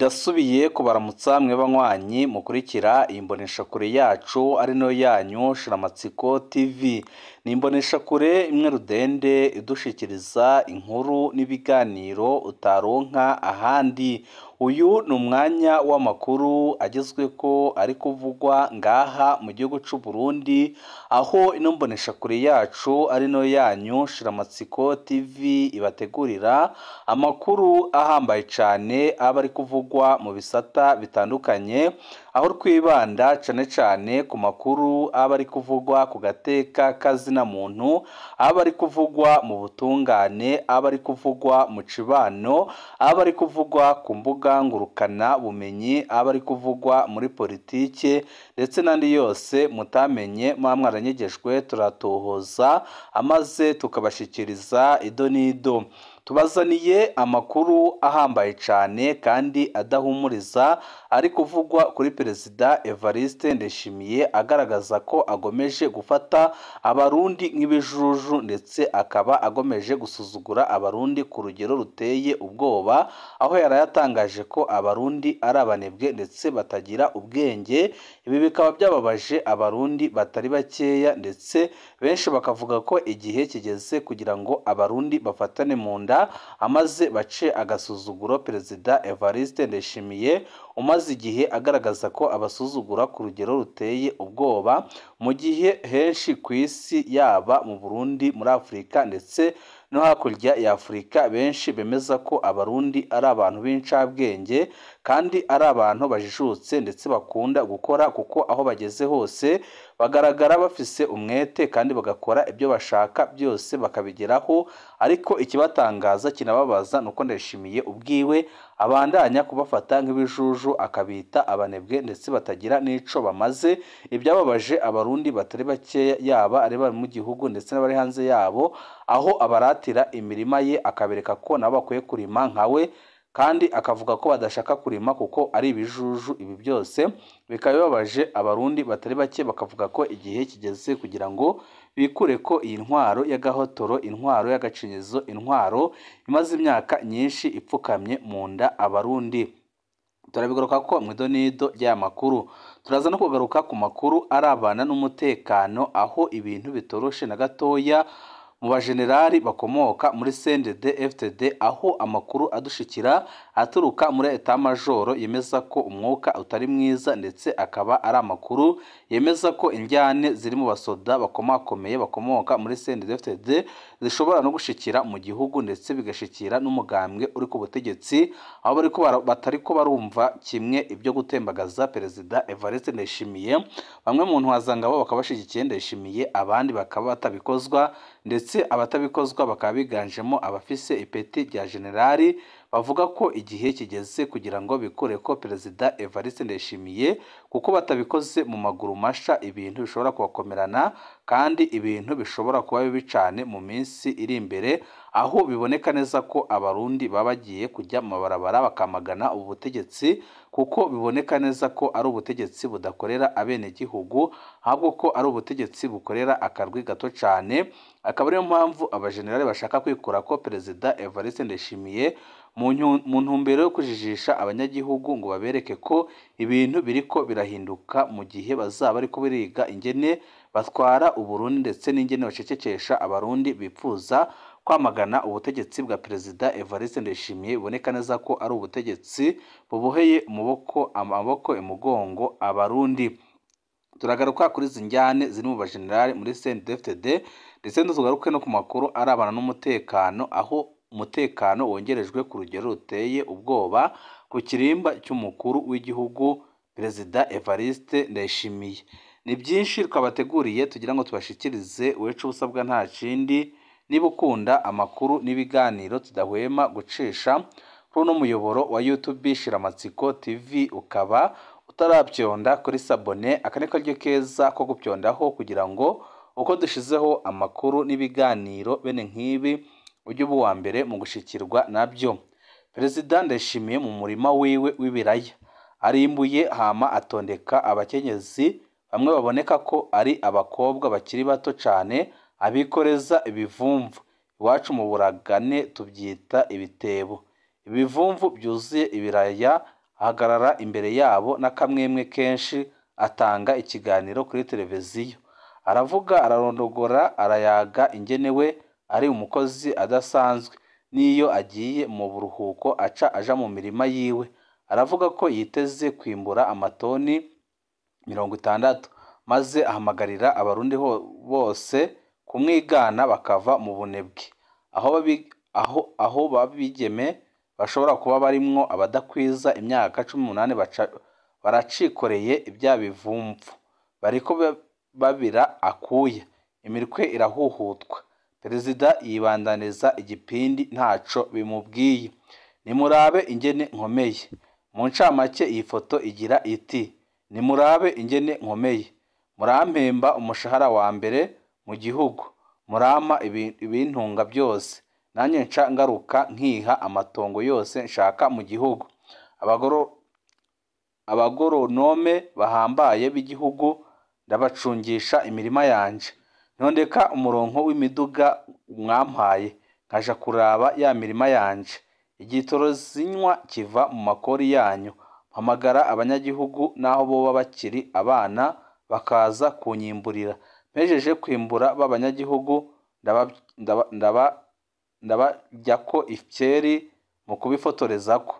Ndasubiye kubaramutsa mwe banywanyi mukurikira iyi mboneshakure yacu ari no yanyu Shiramatsiko TV. Ni imboneshakure imwe rudende idushikiriza inkuru n'ibiganiro utaronka ahandi. Uyu ni umwanya w'amakuru agezweko ari kuvugwa ngaha mu gihugu c'u Burundi, aho ino mboneshakure yacu ari no yanyu Shiramatsiko TV ibategurira amakuru ahambaye cane aba ari kuvugwa mu bisata bitandukanye, aho twibanda cane cane ku makuru aba ari kuvugwa ku gateka kazina muntu, aba ari kuvugwa mu butungane, aba ari kuvugwa mu cibano, aba ari kuvugwa ku mbuga ngurukana bumenyi, aba ari kuvugwa muri politike ndetse n'andi yose mutamenye muba mwaranyegejwe, turatohoza amaze tukabashikiriza ido n'ido. Tubazaniye amakuru ahambaye cane kandi adahumuriza ari kuvugwa kuri Perezida Evariste Ndayishimiye, agaragaza ko agomeje gufata abarundi nk'ibijuju ndetse akaba agomeje gusuzugura abarundi ku rugero ruteye ubwoba, aho yari yatangaje ko abarundi ari abanebwe ndetse batagira ubwenge. Ibi bikaba byababaje abarundi batari bakeya ndetse benshi bakavuga ko igihe kigeze kugira ngo abarundi bafatane mu nda amaze bace agasuzuguro Perezida Evariste Ndayishimiye umaze igihe agaragaza ko abasuzugura ku rugero ruteye ubwoba, mu gihe henshi ku isi yaba mu Burundi, muri Afurika ndetse no hakurya ya Afurika benshi bemeza ko abarundi ari abantu b'incabwenge kandi ari abantu bajijutse ndetse bakunda gukora, kuko aho bageze hose bagaragara bafise umwete kandi bagakora ibyo bashaka byose bakabigeraho. Ariko ikibatangaza kinababaza nuko Ndayishimiye ubwiwe abandanya kubafata nk'ibijuju, akabita abanebwe ndetse batagira n'ico bamaze. Ibyababaje abarundi batari bakeya yaba ari bari mu gihugu ndetse n'abari hanze yabo, aho abaratira imirima ye akabereka ko nabo bakwiye kurima nkawe, kandi akavuga ko badashaka kurima kuko ari ibijuju. Ibi byose bikaba bibabaje abarundi batari bake, bakavuga ko igihe kigeze kugira ngo bikure ko iyi ntwaro y'agahotoro, intwaro y'agacinyizo, intwaro imaze imyaka nyinshi ipfukamye mu nda abarundi. Turabigaruka ko mu idonido ry'aya makuru. Turaza no kugaruka ku makuru arabana n'umutekano, aho ibintu bitoroshe na gatoya mu bajenerali bakomoka muri CNDD FDD, aho amakuru adushikira aturuka muri etat majoro yemeza ko umwuka utari mwiza, ndetse akaba ari amakuru yemeza ko injyane ziri mu basoda bakomakomeye bakomoka muri CNDD FDD zishobora no gushikira mu gihugu ndetse bigashikira n'umugambwe uri ku butegetsi, aho batari ko barumva kimwe ibyo gutembagaza Perezida Evariste Ndayishimiye. Bamwe mu ntwazangabo bakaba bashigikiye Ndayishimiye, abandi bakaba batabikozwa, ndetse abatabikozwa bakaba biganjemo abafise ipeti rya generali, bavuga ko igihe kigeze kugira ngo bikure ko Perezida Evariste Ndayishimiye, kuko batabikoze mu maguru masha ibintu bishobora kubakomerana kandi ibintu bishobora kuba bibi cane mu minsi iri imbere, aho biboneka neza ko abarundi baba bagiye kujya mu mabarabara bakamagana ubu butegetsi, kuko biboneka neza ko ari ubutegetsi budakorera abenegihugu, ahubwo ko ari ubutegetsi bukorera akarwi gato cane. Akaba ariyo mpamvu abajenerali bashaka kwikura ko Perezida Evariste Ndayishimiye mu ntumbero yo kujijisha abanyagihugu ngo babereke ko ibintu biriko birahinduka, mu gihe bazaba ariko biriga ingene batwara Uburundi ndetse n'ingene bacecekesha abarundi bipfuza kwamagana ubutegetsi bwa Perezida Evariste Ndayishimiye. Biboneka neza ko ari ubutegetsi buboheye amaboko imugongo abarundi. Turagaruka kuri izi njyane ziri mu bajenerali muri CNDD-FDD, ndetse tugaruke no ku makuru arabana n'umutekano, aho umutekano wongerejwe ku rugero ruteye ubwoba ku kirimba cy'umukuru w'igihugu Perezida Evariste Ndayishimiye. Ni byinshi twabateguriye tugira ngo tubashikirize, wecu usabwa nta kindi, niba ukunda amakuru n'ibiganiro tudahwema gucisha kuri uno muyoboro wa YouTube Shiramatsiko TV, ukaba utarabyonda kuri sabone, aka ni karyo keza ko gupyondaho kugira ngo uko dushizeho amakuru n'ibiganiro bene nk'ibi ujye uba uwa mbere mu gushikirwa nabyo. Perezida Ndayishimiye mu murima wiwe w'ibiraya arimbuye hama atondeka abakenyezi bamwe baboneka ko ari abakobwa bakiri bato cane, abikoreza ibivumvu. Iwacu mu Buragane tubyita ibitebo. Ibivumvu byuzuye ibiraya Ahagarara imbere yabo n'akamwemwe kenshi, atanga ikiganiro kuri televiziyo. Aravuga, ararondogora, arayaga ingene we ari umukozi adasanzwe, n'iyo agiye mu buruhuko aca aja mu mirima yiwe. Aravuga ko yiteze kwimbura amatoni 60, maze ahamagarira Abarundi bose kumwigana bakava mu bunebwe. Aho babigeme bashobora kuba barimwo abadakwiza imyaka 18 baracikoreye ibya bivumvu, bariko babira akuya, imitwe irahuhutwa. Perezida yibandaniza igipindi ntaco bimubwiye. Nimurabe ingene nkomeye. Mu ncamake iyi foto igira iti: nimurabe ingene nkomeye, murampemba umushahara wa mbere mu gihugu, murampa ibintunga byose, nanjye nca ngaruka nkiha amatongo yose nshaka mu gihugu. Abagoronome bahambaye b'igihugu ndabacungisha imirima yanje. Ntondeka umurongo w'imiduga mwampaye, nkaja kuraba ya mirima yanje. Igitoro zinywa kiva mu makori yanyu. Mpamagara abanyagihugu naho boba bakiri abana bakaza kunyimburira. Mpejeje kwimbura b'abanyagihugu ndabaryako ifyeri mu kubifotorezako.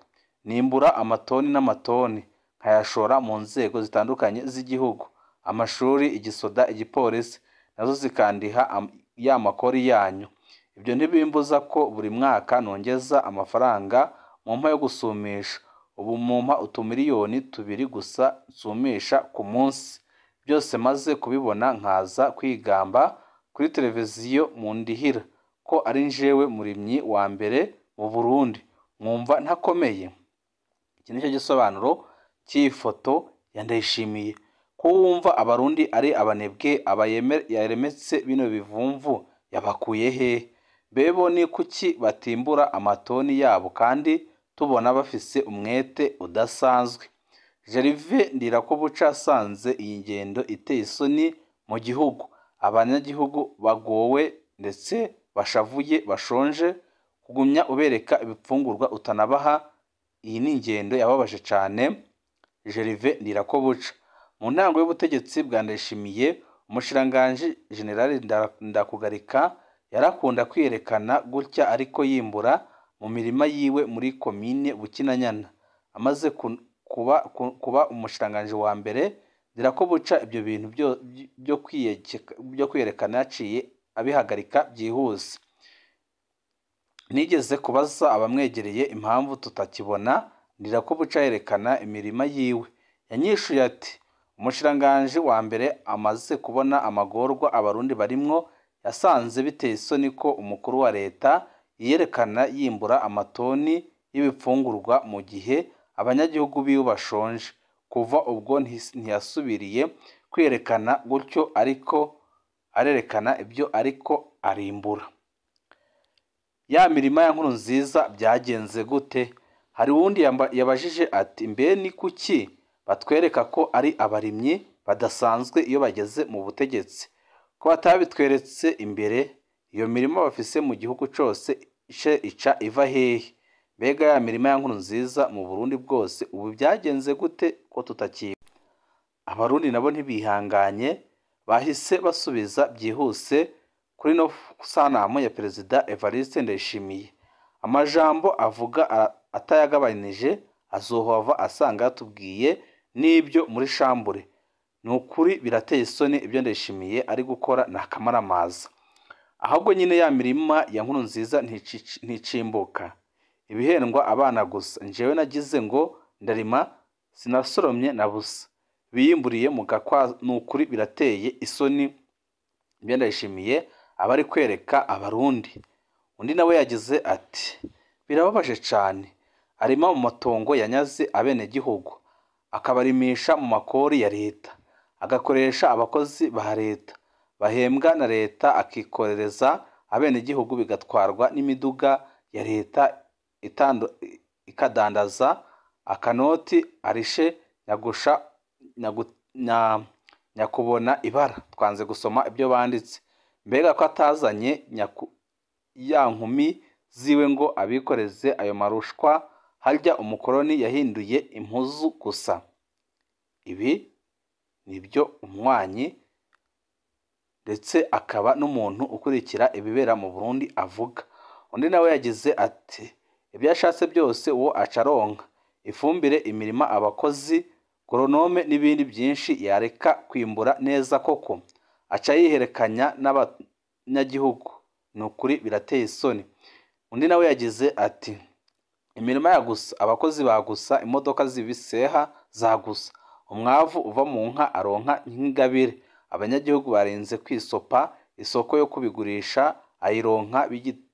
Nimbura amatoni n'amatoni, nkayashora mu nzego zitandukanye z'igihugu, amashuri, igisoda, igipolisi, nazo zikandiha ya makori yanyu. Ibyo ntibimbuza ko buri mwaka nongeza amafaranga mumpa yo gusumisha. Ubu mumpa utumiliyoni 2 gusa nsumisha ku munsi. Byose maze kubibona nkaza kwigamba kuri televiziyo mundihira ko ari njewe murimyi wa mbere mu Burundi, mwumva ntakomeye. Iki nicyo gisobanuro cy'iyi foto ya Ndayishimiye. Ko wumva Abarundi ari abanebwe, aba yaremetse bino bivumvu yabakuye hehe? Bebo ni kuki batimbura amatoni yabo kandi tubona bafise umwete udasanzwe? Gervais Ndirakobuca asanze iyi ngendo iteye isoni mu gihugu. Abanyagihugu bagowe ndetse bashavuye, bashonje, kugumya ubereka ibipfungurwa utanabaha. Iyi ni ingendo yababaje cane Gervais Ndirakobuca. Mu ntango y'ubutegetsi bwa Ndayishimiye, umushikiranganji General Ndakugarika yarakunda kwiyerekana gutya ariko yimbura mu mirima yiwe muri komine Bukinanyana. Amaze kuba umushikiranganji wa mbere, Ndirakobuca ibyo bintu byo kwiyerekana yaciye abihagarika byihuse. Nigeze kubaza abamwegereye impamvu tutakibona Ndirakobuca yerekana imirima yiwe. Yanyishuye ati: umushikiranganji wa mbere amaze kubona amagorwa Abarundi barimwo, yasanze biteye isoni ko umukuru wa leta yiyerekana yimbura amatoni y'ibipfungurwa mu gihe abanyagihugu biwe bashonje. Kuva ubwo ntiyasubiriye kwiyerekana gutyo, ariko arerekana ibyo ariko arimbura. Ya mirima ya Nkurunziza byagenze gute? Hari uwundi yabajije ati: mbe ni kuki batwereka ko ari abarimyi badasanzwe iyo bageze mu butegetsi, ko batabitweretse imbere? Iyo mirima bafise mu gihugu cose ica iva hehe? Mbega ya mirima ya Nkurunziza mu Burundi bwose ubu byagenze gute ko tutakiba? Abarundi nabo ntibihanganye, bahise basubiza byihuse kuri no sanamu ya Perezida Evariste Ndayishimiye. Amajambo avuga atayagabanije azohava asanga yatubwiye n'ibyo muri shambure. Ni ukuri birateye isoni ibyo Ndayishimiye ari gukora ni akamaramaza. Ahubwo nyine ya mirima ya Nkurunziza nticimbuka, ibihendwa abana gusa. Njewe nagize ngo ndarima sinasoromye na busa, biyimburiye mu gakwa. Ni ukuri birateye isoni ibyo Ndayishimiye aba ari kwereka Abarundi. Undi nawe yagize ati: birababaje cane, arima mu matongo yanyaze abenegihugu, akabarimisha mu makori ya leta, agakoresha abakozi ba leta bahembwa na leta, akikorereza abenegihugu bigatwarwa n'imiduga ya leta ikadandaza akanoti arishe nyagusha nyakubona ibara. Twanze gusoma ibyo banditse. Mbega ko atazanye ya nkumi ziwe ngo abikoreze ayo marushwa Harya umukoroni yahinduye impuzu gusa. Ibi nibyo umunywanyi ndetse akaba n'umuntu ukurikira ibibera mu Burundi avuga. Undi nawe yagize ati ibyo ashatse byose uwo acaronka, ifumbire, imirima, abakozi, goronome n'ibindi byinshi, yareka kwimbura neza koko aca yiherekanya n'abanyagihugu. Ni ukuri birateye isoni. Undi nawe yagize ati imirima ya gusa, abakozi ba gusa, imodoka zibiseha za gusa, umwavu uva mu nka aronka nk'ingabire, abanyagihugu barinze kwisopa, isoko yo kubigurisha ayironka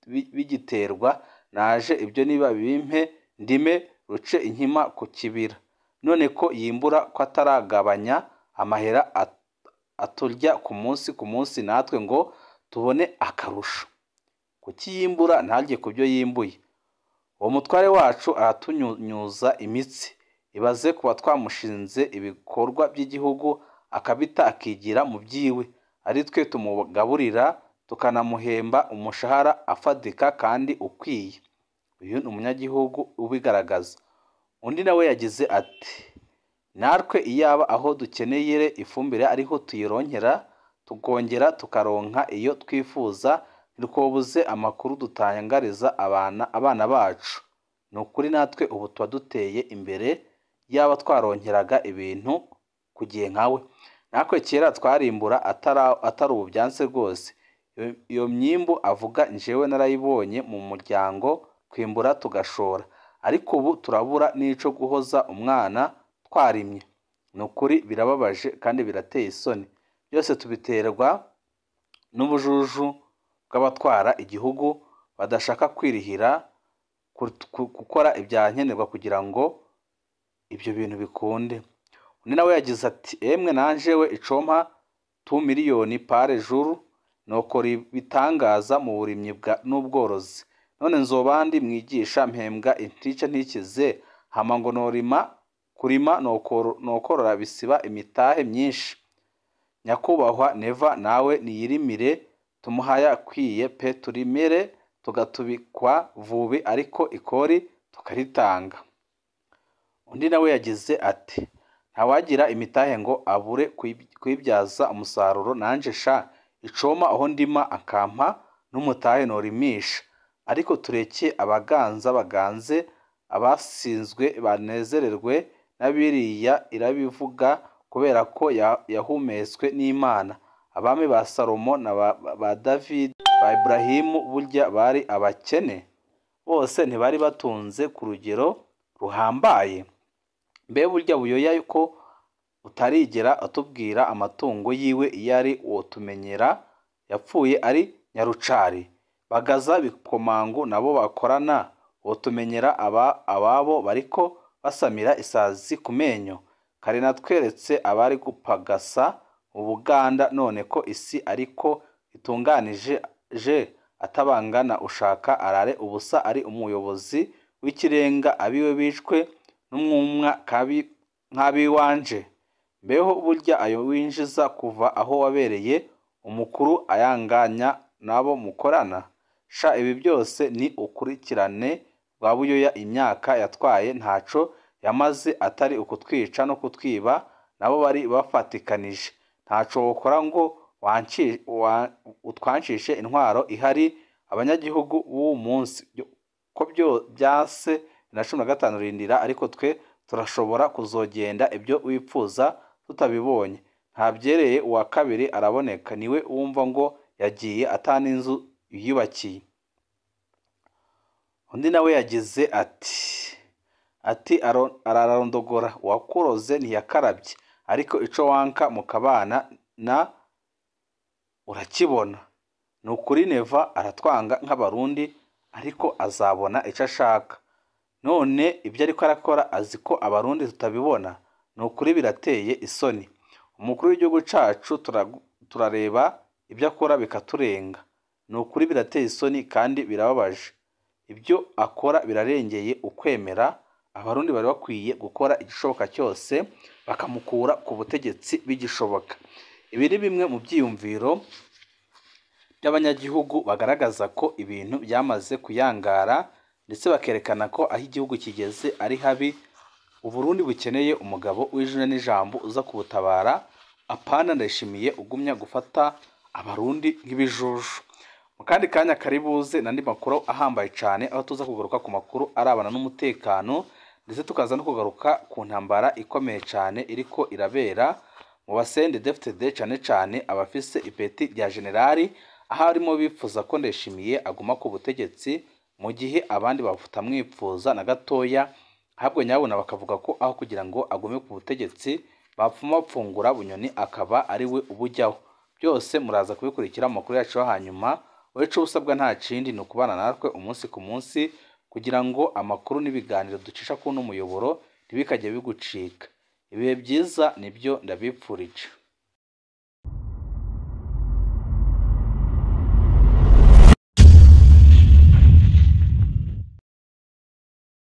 bigiterwa, naje ibyo niba bimpe ndime ruce inkima ku kibira. None ko yimbura ko ataragabanya amahera aturya ku munsi ku munsi natwe ngo tubone akarusho. Kuki yimbura ntarye ku byo yimbuye? Uwo mutware wacu aratunyunyuza imitsi. Ibaze kuba twamushinze ibikorwa by'igihugu akabita akigira mu byiwe, ari twe tumugaburira tukanamuhemba umushahara afadika kandi ukwiye. Uyu ni umunyagihugu ubigaragaza. Undi nawe yagize ati natwe iyaba aho dukeneye ifumbire ariho tuyironkera, tukongera tukaronka iyo twifuza, ntitwobuze amakuru dutangariza abana bacu. Ni ukuri natwe ubu tuba duteye imbere yaba twaronkeraga ibintu ku gihe nkawe. Natwe kera twarimbura atari ubu byanse rwose. Iyo myimbu avuga njyewe narayibonye mu muryango, twimbura tugashora, ariko ubu turabura n'ico guhoza umwana twarimye. Ni ukuri birababaje kandi birateye isoni. Byose tubiterwa n'ubujuju bw'abatwara igihugu badashaka kwirihira gukora ibyankenerwa kugira ngo ibyo bintu bikunde. Undi nawe yagize ati emwe nanje we icompa 2 miliyoni pare jour nokora ibitangaza mu burimyi n'ubworozi. None nzobandi mwigisha mpembwa intica ntikize, hama ngo norima kurima nokorora bisiba imitahe myinshi. Nyakubahwa Neva nawe niyirimire tumuhaya akwiye pe, turimire tugatubikwa vubi ariko ikori tukaritanga. Undi nawe yagize ati ntawagira imitahe ngo abure kuyibyaza umusaruro, nanje sha icoma aho ndima akampa n'umutahe norimisha, ariko tureke abaganza baganze, abasinzwe banezererwe, n'abiriya irabivuga kubera ko yahumetswe n'Imana. Abami ba Salomo na ba David ba Ibrahimu burya bari abakene, bose ntibari batunze ku rugero ruhambaye. Mbe burya Buyoya ko utarigera atubwira amatungo yiwe iyo ari wotumenyera, yapfuye ari nyarucari. Bagaza Bikomangu nabo bakorana, wotumenyera ababo bariko basamira isazi ku menyo. Kare natweretse abari gupagasa mu Buganda, none ko isi ariko itunganije je atabangana, ushaka arare ubusa ari umuyobozi w'ikirenga, abiwe bicwe n'umwumwa nk'abiwanje. Mbeho burya ayo winjiza kuva aho wabereye umukuru ayanganya nabo mukorana? Sha ibi byose ni ukurikirane rwa Buyoya, imyaka yatwaye ntaco yamaze atari ukutwica no kutwiba, nabo bari bafatikanije. Ntaco wokora ngo utwancishe intwaro ihari abanyagihugu b'uwu munsi ko byase 2015 rindira, ariko twe turashobora kuzogenda ibyo wipfuza tutabibonye. Ntabyereye uwa kabiri araboneka, niwe wumva ngo yagiye ataninzu yiyubakiye. Undi nawe yagize ati ararondogora uwakuroze ntiyakarabye, ariko ico wanka mukabana na urakibona. Ni ukuri Neva aratwanga nk'abarundi, ariko azabona ico ashaka. None ibyo ariko arakora azi ko abarundi tutabibona? Ni ukuri birateye isoni. Umukuru w'igihugu cacu turareba ibyo akora bikaturenga. Ni ukuri birateye isoni kandi birababaje. Ibyo akora birarengeye ukwemera. Abarundi bari bakwiye gukora igishoboka cyose bakamukura ku butegetsi bigishoboka. Ibi ni bimwe mu byiyumviro by'abanyagihugu bagaragaza ko ibintu byamaze kuyangara, ndetse bakerekana ko aho igihugu kigeze ari habi, Uburundi bukeneye umugabo w'ijuna n'ijambo uza kubutabara, apana Ndayishimiye ugumya gufata Abarundi nk'ibijuju. Mu kandi kanya kari buze n'andi makuru ahambaye cyane, aho tuza kugaruka ku makuru arabana n'umutekano, ndetse tukaza no kugaruka ku ntambara ikomeye cyane iriko irabera mu basende DFDD, cyane cyane abafise ipeti rya generali, aho arimo bifuza ko Ndayishimiye aguma ku butegetsi mu gihe abandi batamwipfuza na gatoya, ahubwo nyabuna bakavuga ko aho kugira ngo agume ku butegetsi bapfuma bapfungura Bunyoni akaba ari we ubujyaho. Byose muraza kubikurikira mu makuru yacu yo hanyuma. Wowe ico usabwa nta kindi ni ukubana natwe umunsi ku munsi, kugira ngo amakuru n'ibiganiro ducisha kuri uno muyoboro ntibikajye bigucika. Ibihe byiza nibyo ndabipfurije.